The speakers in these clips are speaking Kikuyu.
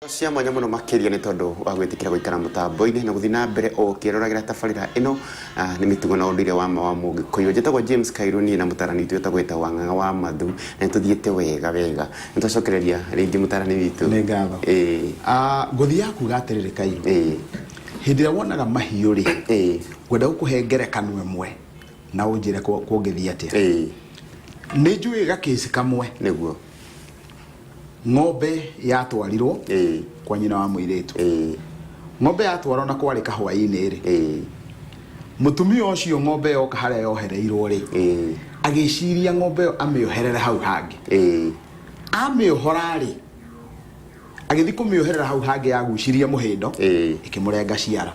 Cia mwanya mũno makĩria nĩ tondũ wa gwĩtĩkĩra gũikara mũtambo-inĩ na gũthiĩ na mbere o ũkĩroragĩra tabarĩra ĩno. Nĩ mĩtugo na ũndũire wa ma wa Mũgĩkũyũ. Njĩtagwo James Kairũ, niĩ na mũtarani witũ wĩtagwo wĩtagwo Wang'ang'a wa Mathu, na nĩ tũthiĩte wega wega. Nĩ twacokereria rĩngĩ mũtarani witũ. Nĩ ngatho. Ngũthiaga kuga atĩrĩrĩ Kairũ, hĩndĩ ĩrĩa wonaga mahiũ rĩ, ngwenda gũkũhe ngerekano ĩmwe na ũnjĩre kũngĩthiĩ atĩa. Nĩ njũĩ gakĩci kamwe. Ng'ombe yatwarirwo kwa nyina wa mũirĩtu. Ng'ombe yatwarwo na kwarĩ kahwaĩ-inĩ rĩ, mũtumia ũcio ng'ombe yoka harĩa yohereirwo rĩ, agĩciria ng'ombe ĩyo amĩoherere hau hangĩ. Amĩohora rĩ, agĩthiĩ kũmĩoherera hau hangĩ yagucirie mũhĩndo, ĩkĩmũrenga ciara.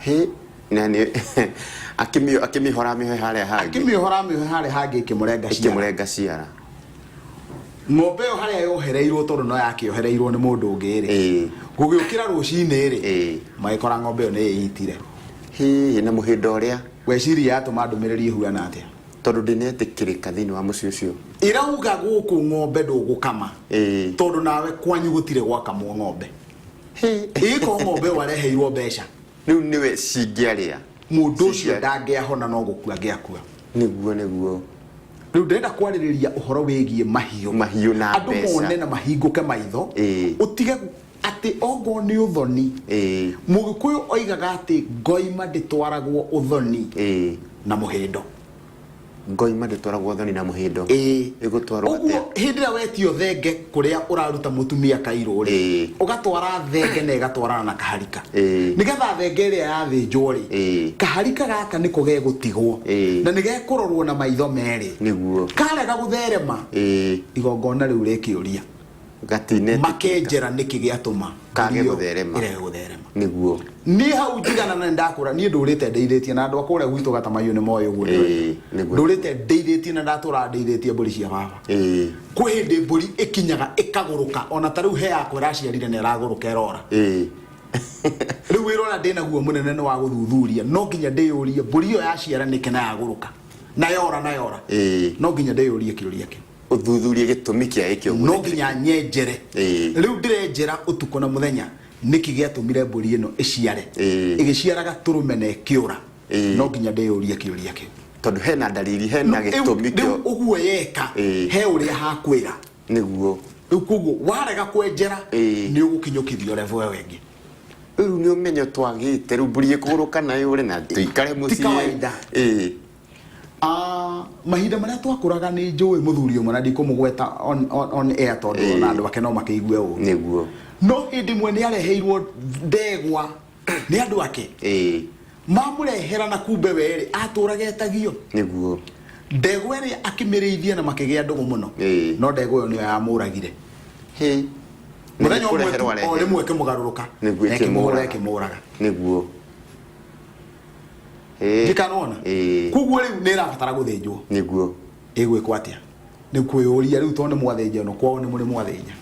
Hĩ, na nĩ akĩmĩhora amĩohe harĩa hangĩ. Akĩmĩohora amĩohe harĩa hangĩ ĩkĩmũrenga ciara. Ĩkĩmũrenga ciara. Ng'ombe ĩyo harĩa yohereirwo tondũ no yakĩohereirwo nĩ mũndũ ũngĩ rĩ, gũgĩũkĩra rũcinĩ rĩ, magĩkora ng'ombe ĩyo nĩ ĩitire. Hihi na mũhĩndo ũrĩa. Weciria yatũma ndũmĩrĩri ĩhuana atĩa? Tondũ ndĩnetĩkĩrĩka thĩinĩ wa mũciĩ ũcio. Ĩrauga gũkũ ng'ombe ndũgũkama tondũ nawe kwanyu gũtirĩ gwakamwo ng'ombe. Ĩko ng'ombe ĩyo areheirwo mbeca. Rĩu nĩwe cingĩarĩa. Mũndũ ũcio ndangĩahona no gũkua angĩakua. Nĩguo nĩguo. Rĩu ndĩrenda kwarĩrĩria ũhoro wĩgiĩ mahiũ. Mahiũ na Andũ mbeca. mone na mahingũke maitho. Ũtige atĩ ongorwo nĩ ũthoni. Mũgĩkũyũ oigaga atĩ ngoima ndĩtwaragwo ũthoni na mũhĩndo. Ngoima ndĩtwaragwo ũthoni na mũhĩndo. Ĩgũtwarwo Ũguo atĩa? hĩndĩ ĩrĩa wetio thenge kũrĩa ũraruta mũtumia kairũ rĩ, ũgatwara thenge na ĩgatwarana na kaharika. Nĩgetha thenge ĩrĩa yathĩnjwo rĩ, kaharika gaka nĩko gegũtigwo na nĩgekũrorwo na maitho merĩ. Karega gũtherema, igongona rĩu rĩkĩũria. Gatinetĩkĩrĩka. Makenjera nĩkĩ gĩatũma Kage mbũri ĩyo gũtherema. ĩrege gũtherema. Nĩguo. Niĩ hau njigana na nĩndakũra, niĩ ndũrĩte ndeithĩtie na andũ a kũrĩa gwitũ Gatamaiyũ nĩ moĩ ũguo nĩ wega. Nĩguo. Ndũrĩte ndeithĩtie na ndatũraga ndeithĩtie mbũri cia baba. Kwĩ hĩndĩ mbũri ĩkinyaga ĩkagũrũka, ona ta rĩu he yakwa ĩraciarire na ĩragũrũka ĩrora. Rĩu wĩra ũrĩa ndĩnaguo mũnene nĩ wa gũthuthuria, no nginya ndĩyũrie mbũri ĩyo yaciara nĩkĩ na yagũrũka, na yora na yora. No nginya ndĩyũrie kĩũria kĩu. Ũthuthurie gĩtũmi kĩa ĩkĩ ũguo. No nginya nyenjere. Rĩu ndĩrenjera ũtukũ na mũthenya nĩkĩ gĩatũmire mbũri ĩno ĩciare. Ĩgĩciara gatũrũme na ĩkĩũra. No nginya ndĩyũrie kĩũria kĩu. Tondũ hena ndariri, hena gĩtũmi kĩo. Rĩu ũguo yeka, he ũrĩa hakwĩra. Nĩguo. Rĩu koguo warega kwenjera, nĩ ũgũkinyũkithio level ĩyo ĩngĩ. Rĩu nĩ ũmenyo twagĩte, rĩu mbũri ĩkũgũrũka na yũre na tũikare mũciĩ. Ti kawaida. Mahinda marĩa twakũraga nĩ njũĩ mũthuri ũmwe na ndikũmũgweta on air tondũ ona andũ ake no makĩigue ũru. Nĩguo. No hĩndĩ ĩmwe nĩ areheirwo ndegwa nĩ andũ ake. Mamũrehera na kumbe we rĩ atũraga etagio. Nĩguo. Ndegwa ĩrĩa akĩmĩrĩithia na makĩgĩa ndũgũ mũno. No ndegwa ĩyo nĩyo yamũragire. Hĩ. Mũthenya ũmwe Nĩkũreherwo tu, o areherwo. rĩmwe ĩkĩmũgarũrũka. Nĩguo Na ĩkĩmũhũra ĩkĩmũraga. ĩkĩmũraga. Nĩguo. Ndikanona. Koguo rĩu nĩ ĩrabatara gũthĩnjwo. Nĩguo. Ĩgwĩkwo atĩa? Nĩ kwĩyũria rĩu tondũ nĩ mwathĩnja ĩno kwao nĩ mũrĩ mwathĩnja.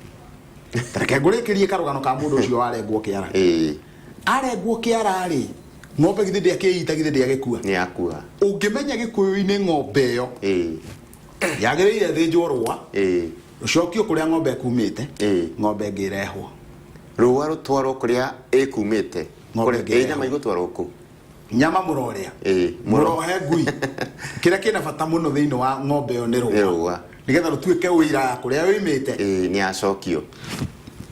Ta reke ngũrĩkĩrie karũgano ka mũndũ ũcio warengwo kĩara. Arengwo kĩara rĩ, ng'ombe githĩ ndĩakĩita githĩ ndĩagĩkua? Nĩ yakua. Ũngĩmenya gĩkũyũ-inĩ ng'ombe ĩyo yagĩrĩire ĩthĩnjwo rũa, rũcokio kũrĩa ng'ombe ĩkumĩte, ng'ombe ĩngĩ ĩrehwo. Rũa rũtwarwo kũrĩa ĩkumĩte. Ng'ombe Kũrĩa- ĩngĩ ĩ, nyama ĩrehwo. igũtwarwo kũ? Nyama mũrorĩa. Mũro- Mũrohe ngui. Kĩrĩa kĩna bata mũno thĩinĩ wa ng'ombe ĩyo nĩ Nĩ rũa. rũa. Nĩgetha rũtuĩke ũira ya kũrĩa yoimĩte. Nĩ yacokio.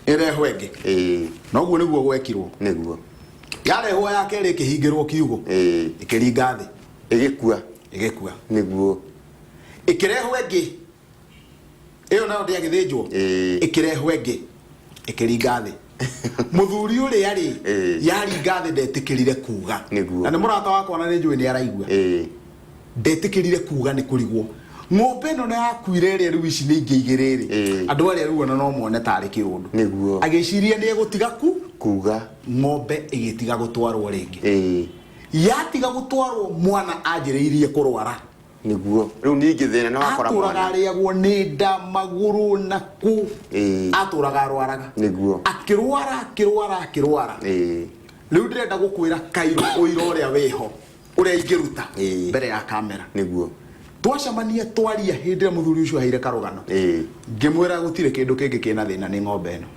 Ĩrehwo ĩngĩ. Noguo nĩguo gwekirwo. Nĩguo. Yarehwo ya kerĩ ĩkĩhingĩrwo kiugũ. Ĩkĩringa thĩ. Ĩgĩkua. Ĩgĩkua. Nĩguo. Ĩkĩrehwo ĩngĩ. Ĩyo nayo ndĩagĩthĩnjwo. Ĩkĩrehwo ĩngĩ. Ĩkĩringa thĩ. Mũthuri ũrĩa rĩ, yaringa thĩ ndetĩkĩrire kuga. Nĩguo. Na nĩ mũrata wakwa na nĩ njũĩ nĩ araigua. Ndetĩkĩrire kuga nĩ kũrigwo. Ng'ombe ĩno nĩ yakuire ĩrĩa rĩu ici nĩ ingĩ igĩrĩ rĩ. Andũ arĩa rĩu ona no mone tarĩ kĩũndũ. Nĩguo. Agĩciria nĩ egũtiga ku kuga. Ng'ombe ĩgĩtiga gũtwarwo rĩngĩ. Yatiga gũtwarwo mwana anjĩrĩirie kũrwara. Nĩguo. Rĩu ningĩ thĩna nĩ wakora Atũraga mwana. arĩagwo nĩ nda, magũrũ na kũ. Atũraga arwaraga. Nĩguo. Akĩrwara, akĩrwara, akĩrwara. Rĩu ndĩrenda gũkwĩra kairũ ũira ũrĩa wĩho, ũrĩa ingĩruta mbere ya kamera. Nĩguo. Twacemania twaria hĩndĩ ĩrĩa mũthuri ũcio aheire karũgano, ngĩmwĩra gũtirĩ kĩndũ kĩngĩ kĩna thĩna, nĩ ng'ombe ĩno.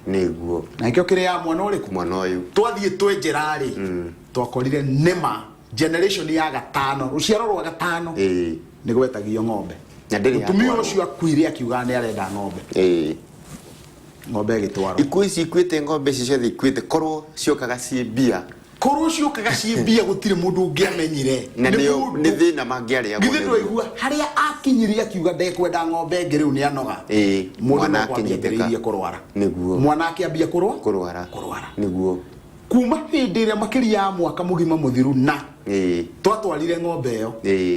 Na nĩkĩo kĩrĩ ya mwana ũrĩkũ? Mwana ũyũ. Twathiĩ twenjera rĩ, twakorire nĩma generation ya gatano, rũciaro rwa gatano, nĩ gwetagio ng'ombe. Na ndĩrĩ Mũtumia yatwarwo. ũcio akuire akiuga nĩ arenda ng'ombe. Ng'ombe ĩgĩtwarwo. Ikuũ ici ikuĩte, ng'ombe ici ciothe ikuĩte, korwo ciokaga ciĩ mbia. Korwo ciokaga ciĩ mbia, gũtirĩ mũndũ ũngĩamenyire. Na Nĩ nĩo mũndũ- nĩ thĩna mangĩarĩagwo. Githĩ nĩguo. ndwaigua harĩa akinyirie akiuga ndekwenda ng'ombe ĩngĩ, rĩu nĩ anoga? Mũndũ Mwana no kwambia akĩnyitĩka. ambĩrĩirie kũrwara. Mwana akĩambia kũrwa. Kũrwara. Kũrwara. Kuma hĩndĩ ĩrĩa makĩria ya mwaka mũgima mũthiru na twatwarire ng'ombe ĩyo,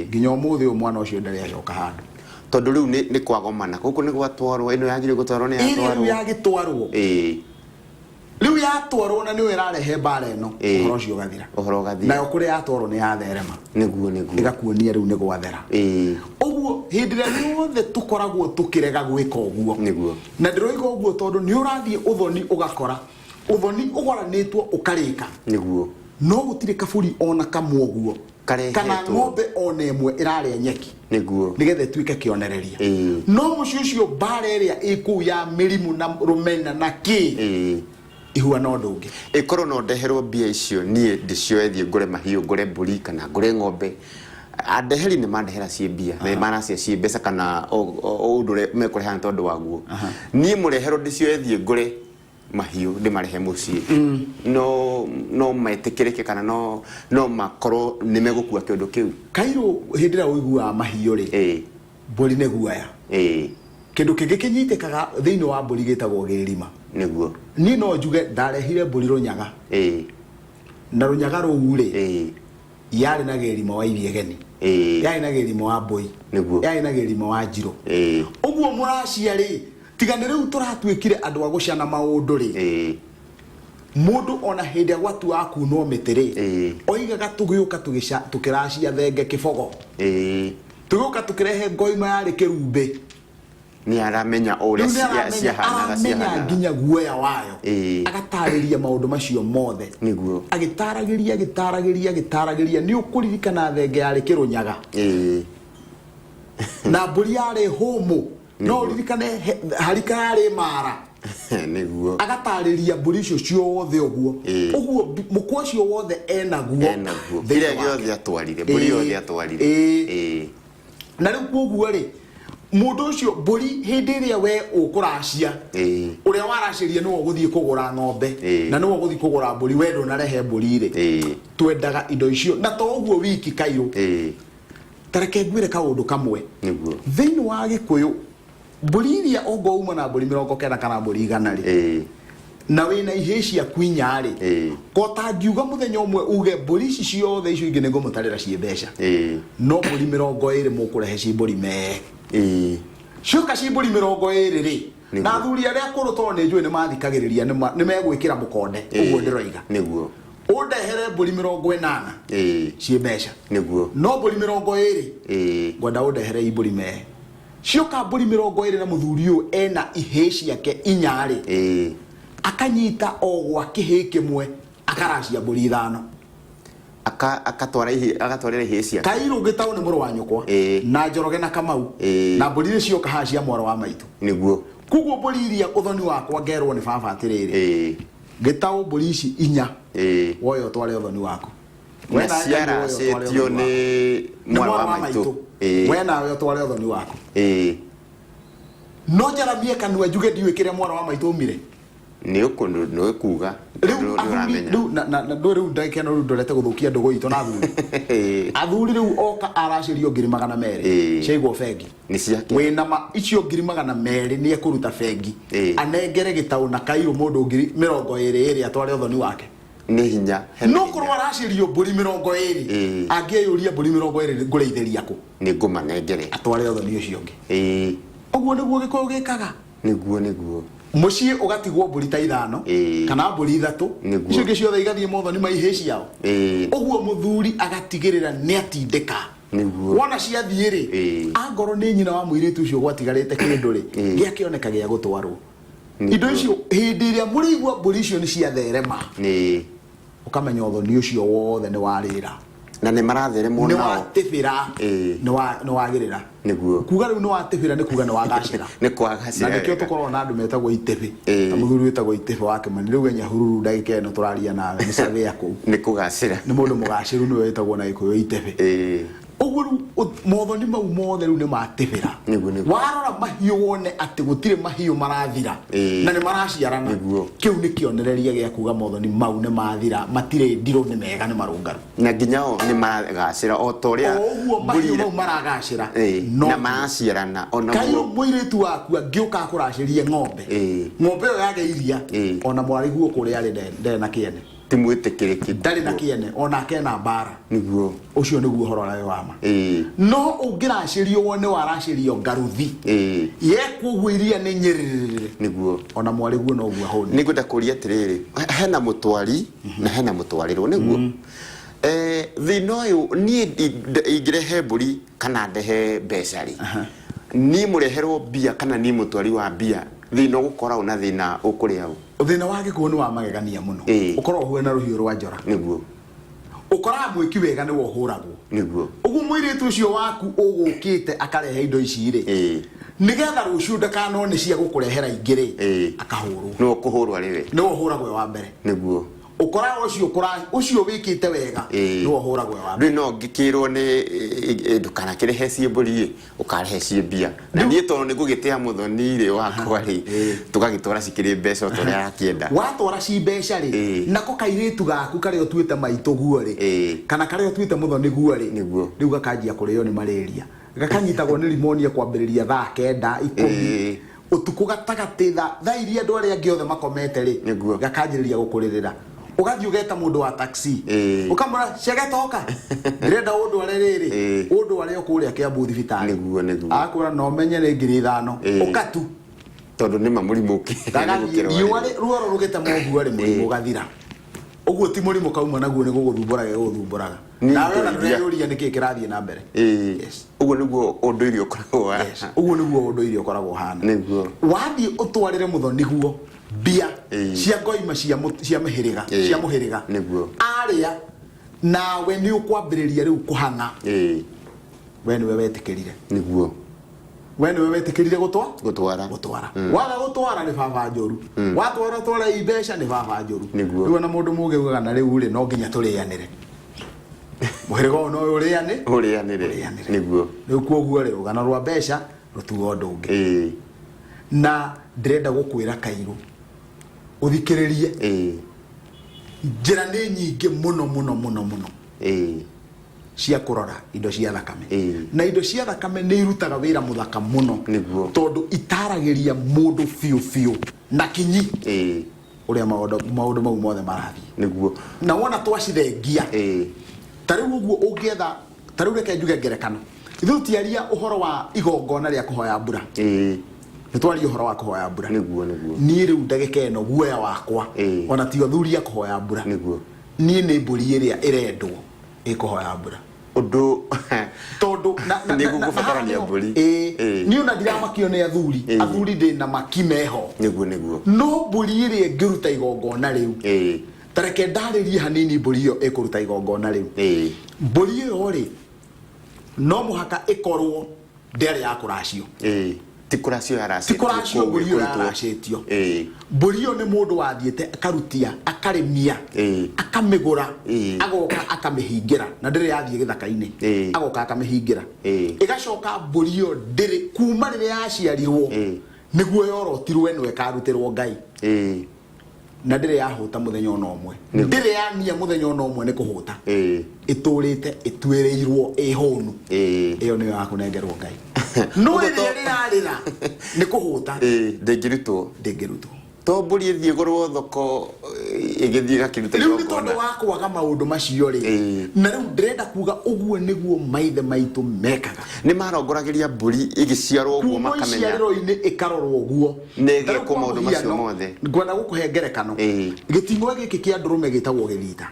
nginya ũmũthĩ ũyũ mwana ũcio ndarĩ acoka handũ. Tondũ rĩu nĩ kwagomana gũkũ nĩ gwatwarwo, ĩno yagire gũtwarwo nĩ Ĩrĩa rĩu yatwarwo. Yagĩtwarwo. Rĩu yatwarwo na nĩyo ĩrarehe mbara ĩno. Ũhoro ũcio ũgathira. Ũhoro ũgathira. Nayo kũrĩa yatwarwo nĩ yatherema. Nĩguo nĩguo. Ĩgakuonia rĩu nĩ gwathera. Ũguo hĩndĩ ĩrĩa yothe tũkoragwo tũkĩrega gwĩka ũguo, na ndĩroiga ũguo tondũ nĩ ũrathiĩ ũthoni, ũgakora ũthoni ũgoranĩtwo ũkarĩka, no gũtirĩ kaburi ona kamwe ũguo Karehetwo. kana ng'ombe ona ĩmwe ĩrarĩa nyeki nĩgetha ĩtuĩke kĩonereria. No mũciĩ ũcio mbara ĩrĩa ĩ kũu ya mĩrimũ na rũmena na kĩ ihuana ũndũ ũngĩ. Ĩkorwo no ndeherwo mbia icio, niĩ ndĩcioe thiĩ ngũre mahiũ, ngũre mbũri kana ngũre ng'ombe, andeheri nĩ mandehera ciĩ mbia na nĩ maracia ciĩ mbeca kana ũndũ ũrĩa mekũreha nĩ tondũ waguo, niĩ mũreherwo ndĩcioe thiĩ ngũre mahiũ ndĩmarehe mũciĩ, no metĩkĩrĩke kana no makorwo nĩ megũkua kĩũndũ kĩu? Kairũ, hĩndĩ ĩrĩa ũiguaga mahiũ rĩ, mbũri nĩ guoya. Kĩndũ kĩngĩ kĩnyitĩkaga thĩinĩ wa mbũri gĩtagwo gĩrima. Niĩ no njuge ndarehire mbũri rũnyaga, na rũnyaga rũu rĩ, yarĩ na gĩrima wa iriegeni, yarĩ na gĩrima wa mbũi, yarĩ na gĩrima wa njirũ. Ũguo mũracia rĩ, tiga nĩ rĩu tũratuĩkire andũ a gũcana maũndũ rĩ, mũndũ ona hĩndĩ ĩrĩa gwatuaga kunwo mĩtĩ rĩ, oigaga tũgĩũka tũkĩracia thenge kĩbogo, tũgĩũka tũkĩrehe ngoima yarĩ kĩrumbĩ. Nĩ aramenya o ũrĩa Rĩu nĩ aramenya, ciahanaga. aramenya Ciahanaga. nginya guoya wayo. Agatarĩria maũndũ macio mothe. Agĩtaragĩria, agĩtaragĩria, agĩtaragĩria, nĩ ũkũririkana thenge yarĩ kĩrũnyaga na mbũri yarĩ hũmũ, no ũririkane harika yarĩ mara. Agatarĩria mbũri icio ciothe ũguo. Ũguo mũkwa ũcio wothe enaguo Enaguo. thĩinĩ Kĩrĩa wake. gĩothe atwarire, mbũri yothe atwarire. Na rĩu koguo rĩ, mũndũ ũcio mbũri hĩndĩ ĩrĩa we ũkũracia, ũrĩa waracĩria nĩwe ũgũthiĩ kũgũra ng'ombe, na nĩwe ũgũthiĩ kũgũra mbũri, we ndũnarehe mbũri rĩ, twendaga indo icio na to ũguo wiki, kairũ. Ta reke ngwĩre kaũndũ kamwe. Thĩinĩ wa gĩkũyũ, mbũri iria ongo uma na mbũri 90 kana mbũri 100 rĩ, na wĩna ihĩĩ ciaku inya rĩ, ko tangiuga mũthenya ũmwe uge mbũri ici ciothe icio ingĩ nĩ ngũmũtarĩra ciĩ mbeca, no mbũri 20 mũkũrehe ci mbũri mee. Cioka ci mbũri 20 rĩ, na athuri arĩa akũrũ, tondũ nĩ njũĩ nĩ mathikagĩrĩria, nĩ megwĩkĩra mũkonde ũguo ndĩroiga. Ũndehere mbũri 80 ciĩ mbeca, no mbũri 20 ngwenda ũndehere i mbũri mee. Cioka mbũri 20 na mũthuri ũyũ ena ihĩĩ ciake inya rĩ, akanyita o gwa kĩhĩĩ kĩmwe akaracia mbũri ithano. Akatwara ihĩ, agatwarĩra ihĩĩ ciake. Kairũ, gĩtaũ nĩ mũrũ wa nyũkwa, na Njoroge na Kamau, na mbũri iria cioka haha cia mwarĩ wa maitũ. Koguo mbũri iria ũthoni wakwa ngerwo nĩ baba atĩrĩrĩ, gĩtaũ, mbũri ici inya woya ũtware ũthoni waku. Na We nawe Kairũ woya ũtware ciaracĩtio ũthoni nĩ waku. Nĩ mwarĩ wa maitũ. We nawe ũtware ũthoni waku. No njaramie kanua njuge ndiũĩ kĩrĩa mwana wa maitũ umire? Nĩ ũkũndũ nĩ ũkuga. Rĩu Tondũ nĩ athuri ũramenya. Rĩu na ndũĩ rĩu ndagĩka ĩno rĩu ndorete gũthũkia ndũgũ itũ na athuri. Athuri rĩu oka aracĩrio 200,000, ciaigwo bengi, Nĩ ciake. Wĩna ma icio 200,000 nĩ ekũruta bengi, anengere gĩtaũ na kairũ mũndũ 20,000 ĩrĩ atware ũthoni wake? Nĩ hinya, hena No hinya. korwo aracĩrio mbũri 20, angĩeyũria mbũri 20 ngũrĩithĩria kũ? Nĩ ngũmanengere. Atware ũthoni ũcio ũngĩ. Ũguo nĩguo gĩkũyũ gĩkaga. Nĩguo nĩguo. Mũciĩ ũgatigwo mbũri ta ithano kana mbũri ithatũ, icio ingĩ ciothe igathiĩ mothoni ma ihĩĩ ciao. Ũguo mũthuri agatigĩrĩra nĩ atindĩka. Wona ciathiĩ rĩ, angorwo nĩ nyina wa mũirĩtu ũcio gwatigarĩte kĩndũ rĩ, gĩakĩoneka gĩa gũtwarwo. Indo icio hĩndĩ ĩrĩa mũrĩigua mbũri icio nĩ ciatherema, ũkamenya ũthoni ũcio wothe nĩ warĩra. Na nĩ maratheremwo nĩ nao. Watĩbĩra. Nĩ wagĩrĩra. Kuga rĩu nĩ watĩbĩra nĩ kuga nĩ wagacĩra. Nĩ kwagacĩra. Na nĩkĩo tũkoragwo na andũ metagwo itĩbĩ, ta mũthuri wĩtagwo Itĩbĩ wa Kĩmani rĩu e Nyahururu ndagĩka ĩno tũraria nawe, nĩ surveyor kũu. Nĩ kũgacĩra. Nĩ mũndũ mũgacĩru, nĩwe wĩtagwo na Gĩkũyũ itĩbĩ. Ũguo rĩu mothoni mau mothe rĩu nĩ matĩbĩra. Nĩguo, nĩguo. Warora mahiũ wone atĩ gũtirĩ mahiũ marathira na nĩ maraciarana, kĩu nĩ kĩonereria gĩa kuga mothoni mau nĩ mathira, matirĩ ndirũ, nĩ mega, nĩ marũngaru. Na nginya o nĩ maragacĩra o ta ũrĩa O ũguo mbũri mahiũ mau maragacĩra, no na maraciarana ona kairũ mũirĩtu waku angĩũka akũracĩrie ng'ombe, ng'ombe ĩyo yage iria, ona mwarĩguo kũrĩa arĩ ndarĩ na kĩene. Ti mwĩtĩkĩrĩki. Ndarĩ na kĩene, onake ena mbara. Ũcio nĩguo ũhoro ũrĩa wĩ wa ma. No ũngĩracĩrio wone waracĩrio ngaruthi, yekwo ũguo iria nĩ nyĩrĩrĩrĩ, ona mwarĩguo noguo ahũni. Nĩ ngwenda kũria atĩrĩrĩ, hena mũtwari na hena mũtwarĩrwo, nĩguo? Thĩna ũyũ niĩ ingĩrehe mbũri kana ndehe mbeca rĩ, niĩ mũreherwo mbia kana niĩ mũtwari wa mbia, thĩna ũgũkora ũ na thĩna ũkũrĩa ũ? Thĩna wa Gĩkũyũ nĩ wa magegania mũno. Ũkoragwo ũhuana rũhiũ rwa njora. Ũkoraga mwĩki wega nĩwe ũhũragwo. Ũguo mũirĩtu ũcio waku ũgũkĩte akarehe indo ici rĩ, nĩgetha rũciũ ndakanone cia gũkũrehera ingĩ rĩ, akahũrwo. Nĩwe ũkũhũrwo arĩ we. Nĩwe ũhũragwo e wa mbere. Ũkoraga ũcio ũcio wĩkĩte wega nĩwe ũhũragwo e wa mbere. Rĩu no ngĩkĩrwo nĩ ndũkanakĩrehe ciĩ mbũri ĩ, ũkarehe ciĩ mbia. Na niĩ tondũ nĩ ngũgĩtĩa mũthoni rĩ wakwa rĩ, tũgagĩtwara cikĩrĩ mbeca o ta ũrĩa arakĩenda. Watwara ci mbeca rĩ, nako kairĩtu gaku karĩa ũtuĩte maitũ guo rĩ, kana karĩa ũtuĩte mũthoni guo rĩ, rĩu gakanjia kũrĩo nĩ malaria, gakanyitagwo nĩ rimonia kwambĩrĩria thaa 9, 10 ũtukũ gatagatĩ, thaa iria andũ arĩa angĩ othe makomete rĩ, gakanjĩrĩria gũkũrĩrĩra. Ũgathiĩ ũgeta mũndũ wa taxi, ũkamwĩra cegetoka ndĩrenda ũndware rĩrĩ, ũndware o kũrĩa Kiambu thibitarĩ. Nĩguo, nĩguo. Akwĩra no menye nĩ 5,000. Ũka tu. Tondũ nĩma mũrimũ ũkĩ- Gagathiĩ, nĩgũkĩrwarĩrwo. riũa ruoro rũgĩtema ũguo rĩ, mũrimũ ũgathira. Ũguo ti mũrimũ kauma naguo nĩ gũgũthumbũra gĩgũthumbũraga. Nĩ Nawe ona indo iria- ndũreyũria nĩkĩĩ kĩrathiĩ na mbere. Yes. Ũguo nĩguo ũndũire ũkoragwo wa. Yes. Ũguo nĩguo ũndũire ũkoragwo ũhana. Wathiĩ ũtwarĩre mũthoni guo mbia cia ngoima cia cia mĩhĩrĩga, cia mũhĩrĩga. Arĩa nawe nĩ ũkwambĩrĩria rĩu kũhang'a. We nĩwe wetĩkĩrire. We nĩwe wetĩkĩrire Gũtwara. Gũtwara. Waga gũtwara nĩ baba njũru. Watwara twara i mbeca nĩ baba njũru. Rĩu ona mũndũ mũgĩ augaga na rĩu rĩ no nginya tũrĩanĩre. Mũhĩrĩga ũyũ no ũrĩanĩ. Ũrĩanĩre. Ũrĩanĩre. Rĩu kuoguo rĩ, rũgano rwa mbeca rũtuo ũndũ ũngĩ. Na ndĩrenda gũkwĩra Kairũ ũthikĩrĩrie. Njĩra nĩ nyingĩ mũno mũno mũno mũno cia kũrora indo cia thakame. Na indo cia thakame nĩ irutaga wĩra mũthaka mũno. Tondũ itaragĩria mũndũ biũ biũ na kinyi ũrĩa maũndũ mau mothe marathiĩ. Na wona twacithengia, ta rĩu ũguo ũngĩetha, ta rĩu reke njuge ngerekano. Ithuĩ tũtiaria ũhoro wa igongona rĩa kũhoya mbura. Nĩ twaria ũhoro wa kũhoya mbura. Nĩguo, nĩguo. Niĩ rĩu ndagĩka ĩno guoya wakwa, ona ti athuri a kũhoya mbura. Niĩ nĩ mbũri ĩrĩa ĩrendwo ĩkũhoya mbura. Ũndũ Tondũ Nĩ gũgũbatarania mbũri. Niĩ ona ndiramakio nĩ athuri. Athuri ndĩna maki meho. Nĩguo, nĩguo. No mbũri ĩrĩa ĩngĩruta igongona rĩu. Ta reke ndarĩrie hanini mbũri ĩyo ĩkũruta igongona rĩu. Mbũri ĩyo rĩ, no mũhaka ĩkorwo ndĩarĩ ya kũracio. Ti kũracio yaracĩtio. Ti kũracio mbũri ĩyo kũrutwo. yaracĩtio. Mbũri ĩyo nĩ mũndũ wathiĩte akarutia, akarĩmia, akamĩgũra, agoka akamĩhingĩra, na ndĩrĩ yathiĩ gĩthaka-inĩ. Agoka akamĩhingĩra. Ĩgacoka mbũri ĩyo ndĩrĩ, kuma rĩrĩa yaciarirwo, nĩguo yorotirwo ĩno ĩkarutĩrwo Ngai. Na ndĩrĩ yahũta mũthenya ona ũmwe. Ndĩrĩ yania mũthenya ona ũmwe nĩ kũhũta. Ĩtũrĩte ĩtuĩrĩirwo ĩhũnu. Ĩyo nĩyo ya kũnengerwo Ngai. No ĩrĩa ĩrarĩra nĩ kũhũta. Ndĩngĩrutwo. Ndĩngĩrutwo. To mbũri ĩthiĩ ĩgũrwo thoko, ĩgĩthiĩ ĩgakĩruta Rĩu nĩ igongona. tondũ wa kwaga maũndũ macio rĩ. Na rĩu ndĩrenda kuga ũguo nĩguo maithe maitũ mekaga. Nĩ marongoragĩria mbũri ĩgĩciarwo ũguo Kuma makamenya. iciarĩro-inĩ ĩkarorwo ũguo. Nĩ Tarĩu ĩgekwo kwa maũndũ macio mũhiano, mothe. Ngwenda gũkũhe ngerekano. Gĩting'oe gĩkĩ kĩa ndũrũme gĩtagwo gĩthita.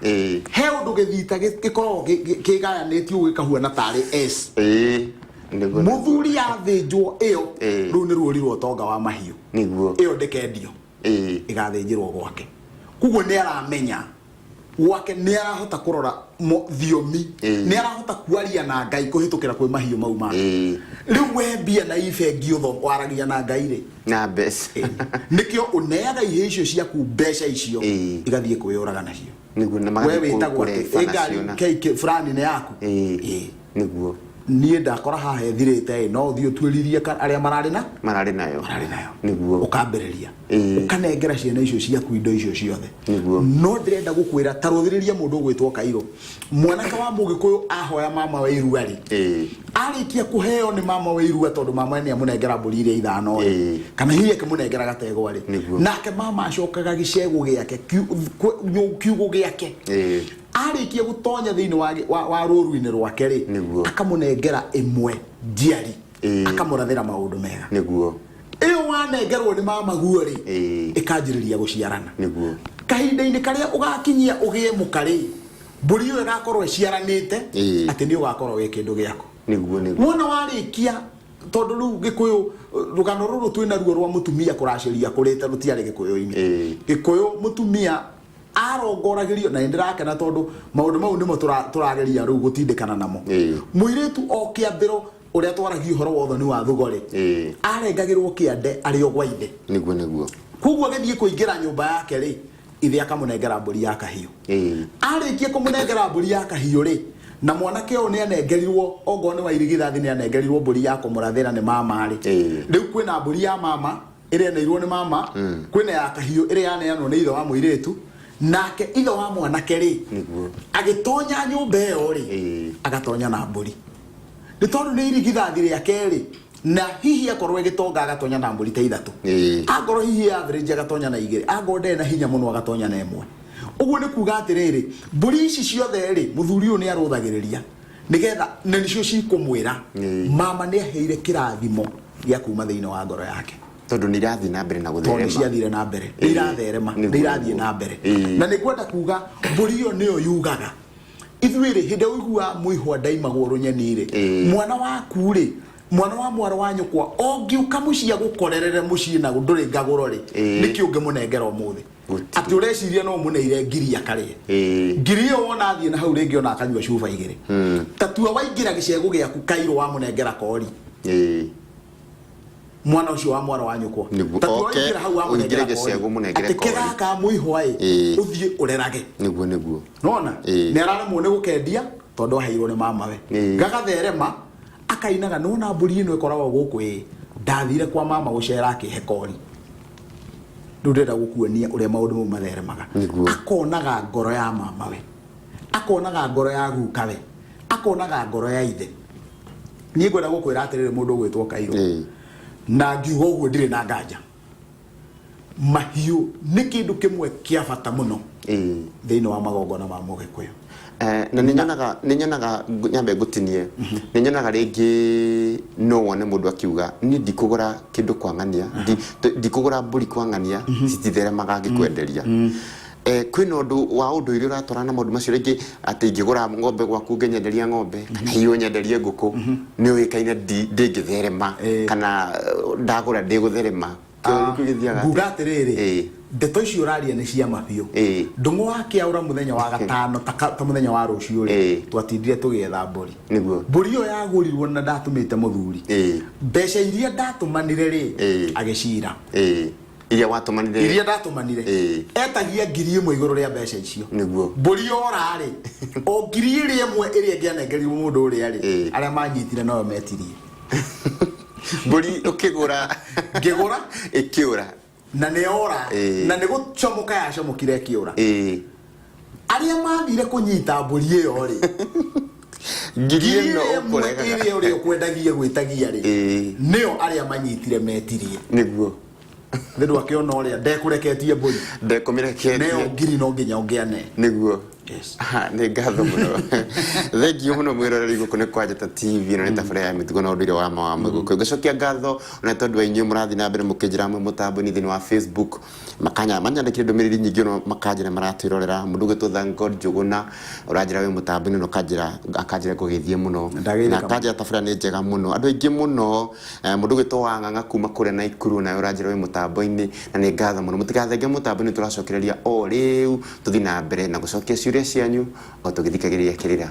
He ũndũ gĩthita gĩkoragwo kĩgayanĩtio gĩkahuana tarĩ S. Nĩguo. Mũthuri athĩnjwo ĩyo, rũu nĩ rũũri rwa ũtonga wa mahiũ. Ĩyo ndĩkendio. Ĩgathĩnjĩrwo gwake. Koguo nĩ aramenya Gwake nĩ arahota kũrora thiomi, nĩ arahota kwaria na Ngai kũhĩtũkĩra kwĩ mahiũ mau make. Rĩu we mbia na ibengi ũtho waragia na Ngai rĩ? Na mbeca. Nĩkĩo ũneaga ihĩĩ icio ciaku mbeca icio, igathiĩ kwĩyũraga nacio. Nĩguo, na we magathiĩ wĩtagwo atĩ kũreba ĩ ngari nacio na KK fulani nĩ yaku. Nĩguo. Niĩ ndakora haha ĩthirĩte ĩ, no ũthiĩ ũtuĩririe arĩa mararĩ na mararĩ nayo. Mararĩ nayo. Nĩguo. Ũkambĩrĩria ũkanengera ciana icio ciaku indo icio ciothe. Nĩguo. No ndĩrenda gũkwĩra, ta rũthĩrĩria mũndũ ũgwĩtwo Kairũ, mwanake wa Mũgĩkũyũ ahoya mama wa irua rĩ, arĩkia kũheo nĩ mama wa irua, tondũ mama nĩ amũnengera mbũri iria 5 rĩ, kana hihi akĩmũnengera gategwa rĩ, nake mama acokaga gĩcegũ gĩake, kiugũ gĩake. Arĩkia gũtonya thĩinĩ wa rũru-inĩ rwake rĩ, akamũnengera ĩmwe njiari, akamũrathĩra maũndũ mega. Ĩyo wanengerwo nĩ mama guo rĩ, ĩkanjĩrĩria gũciarana. Kahinda-inĩ karĩa ũgakinyia ũgĩe mũka rĩ, mbũri ĩyo ĩgakorwo ĩciaranĩte, atĩ nĩ ũgakorwo wĩ kĩndũ gĩaku. Nĩguo nĩguo. Wona warĩkia, tondũ rĩu Gĩkũyũ, rũgano rũrũ twĩna ruo rwa mũtumia kũracĩria kũrĩte rũtiarĩ Gĩkũyũ-inĩ. Gĩkũyũ mũtumia arongoragĩrio, na nĩ ndĩrakena tondũ maũndũ mau nĩmo tũrageria rĩu gũtindĩkana namo. Mũirĩtu o kĩambĩro ũrĩa twaragia ũhoro wa ũthoni wa thugo rĩ, arengagĩrwo kĩande arĩ o gwa ithe. Nĩguo nĩguo. Koguo agĩthiĩ kũingĩra nyũmba yake rĩ, ithe akamũnengera mbũri ya kahiũ. Arĩkia kũmũnengera mbũri ya kahiũ rĩ, na mwanake ũyũ nĩ anengerirwo, ongorwo nĩ wa irigithathi, nĩ anengerirwo mbũri ya kũmũrathĩra nĩ mama rĩ, rĩu kwĩna mbũri ya mama ĩrĩa eneirwo nĩ mama, kwĩna ya kahiũ ĩrĩa yaneanwo nĩ ithe wa mũirĩtu, nake ithe wa mwanake rĩ, agĩtonya nyũmba ĩyo rĩ, agatonya na mbũri, nĩ tondũ nĩ irigithathi rĩake rĩ, na hihi akorwo ĩgĩtonga agatonya na mbũri ta 3, angorwo hihi average agatonya na 2, angorwo ndarĩ na hinya mũno agatonya na 1. Ũguo nĩ kuga atĩrĩrĩ, mbũri ici ciothe rĩ, mũthuri ũyũ nĩ arũthagĩrĩria nĩgetha na nĩcio cikũmwĩra mama nĩ aheire kĩrathimo gĩa kuma thĩinĩ wa ngoro yake. Tondũ nĩ irathiĩ na mbere na tondũ gũtherema. Ciathire na mbere, nĩ iratherema, nĩ irathiĩ na mbere. Na nĩ ngwenda kuga mbũri ĩyo nĩyo yugaga ithuĩ rĩ, hĩndĩ ĩrĩa ũiguaga mũihwa ndaimagwo rũnyeni rĩ, mwana waku rĩ, mwana wa mwarĩ wa nyũkwa ũngĩũka mũciĩ agũkorerere mũciĩ na ndũrĩ ngagũro rĩ, nĩkĩ ũngĩmũnengera ũmũthĩ? Gũtirĩ. Atĩ ũreciria no ũmũneire ngiri akarĩe? Ngiri ĩyo wona athiĩ na hau rĩngĩ ona akanyua cuba 2. Ta tua waingĩra gĩcegũ gĩaku Kairũ wamũnengera kori, mwana ũcio wa mwarĩ wa nyũkwa. Ta tua waingĩra hau wamũnengera Ũingĩre gĩcegũ kori, mũnengere atĩ kori. kĩgaka mũihwa ĩ, ũthiĩ ũrerage. Nĩguo nĩguo. Nona nĩ araremwo nĩ gũkendia tondũ aheirwo nĩ mamawe. Gagatherema akainaga, nona mbũri ĩno ĩkoragwo gũkũ ĩ, ndathire kwa mama gũcera akĩhe kori. Rĩu ndĩrenda gũkuonia ũrĩa maũndũ mau matheremaga. Akonaga ngoro ya mamawe, akonaga ngoro ya gukawe, akonaga ngoro ya ithe. Niĩ ngwenda gũkwĩra atĩrĩrĩ, mũndũ ũgwĩtwo Kairũ, na ngiuga ũguo ndirĩ na nganja, mahiũ nĩ kĩndũ kĩmwe kĩa bata mũno thĩinĩ wa magongona ma Mũgĩkũyũ. Na nĩ nyonaga nyambe ngũtinie, nĩ nyonaga rĩngĩ no wone mũndũ akiuga niĩ ndikũgũra kĩndũ kwa ng'ania, ndikũgũra mbũri kwa ng'ania, cititheremaga ngĩkwenderia. Kwĩna ũndũ wa ũndũire ũratwarana na maũndũ macio rĩngĩ, atĩ ingĩgũra ng'ombe gwaku ngĩnyenderia ng'ombe kana hihi ũnyenderie ngũkũ, nĩ ũĩkaine ndĩngĩtherema, kana ndagũra ndĩgũtherema? Kĩo kĩu gĩthiaga atĩa? Nguga atĩrĩrĩ, ndeto icio ũraria nĩ cia mabiũ. Ndũng'ũ wa kĩaũra mũthenya wa gatano, ta mũthenya wa rũciũ rĩ, twatindire tũgĩetha mbũri. Mbũri ĩyo yagũrirwo na ndatũmĩte mũthuri, mbeca iria ndatũmanire rĩ, agĩcira. Iria watũmanire? Iria ndatũmanire. Etagia 1,000 igũrũ rĩa mbeca icio. Mbũri yora rĩ, o ngiri ĩrĩa ĩmwe ĩrĩa ĩngĩanengerirwo mũndũ ũrĩa rĩ, arĩa manyitire noyo metirie. Mbũri ũkĩgũra? Ngĩgũra. Ĩkĩũra. Na nĩ yora. Na nĩ gũcomoka yacomokire ĩkĩũra. Arĩa mathire kũnyita mbũri ĩyo rĩ, ngiri ĩno ĩrĩa ĩmwe ũkũregaga ĩrĩa ũrĩa ũkwendagia gwĩtagia rĩ, nĩyo arĩa manyitire metirie. Nĩ ndwakĩona ũrĩa ndekũreketie mbũri? Ndekũmĩreketie. Nĩyo ngiri no nginya ũngĩane. Yes. Aha, nĩ ngatho mũno, thengiũ mũno mwĩroreri. Gũkũ nĩ kwa Njata TV, na nĩ tabarĩra ya mĩtugo na ũndũire wa ma wa Mũgĩkũyũ. Ngacokia ngatho ona tondũ wa inyuĩ mũrathiĩ na mbere mũkĩnjĩra mwĩ mũtambo-inĩ thĩinĩ wa Facebook, makanya manyandĩkire ndũmĩrĩri nyingĩ mũno, makanjĩra maratwĩrorera. Mũndũ ũgwĩtwo Thank God Njũgũna ũranjĩra wĩ mũtambo-inĩ, na ũkanjĩra akanjĩra ngũgeithie mũno. Ndagĩrĩka. Na akanjĩra tabarĩra nĩ njega mũno. Andũ aingĩ mũno, mũndũ ũgwĩtwo Wang'ang'a kuma kũrĩa Naikuru, nawe ũranjĩra wĩ mũtambo-inĩ. mũtambo-inĩ na nĩ ngatho mũno. Mũtigathenge mũtambo nĩ tũracokereria o rĩu tũthiĩ na mbere na gũcokia ciũria cianyu o tũgĩthikagĩrĩria kĩrĩra.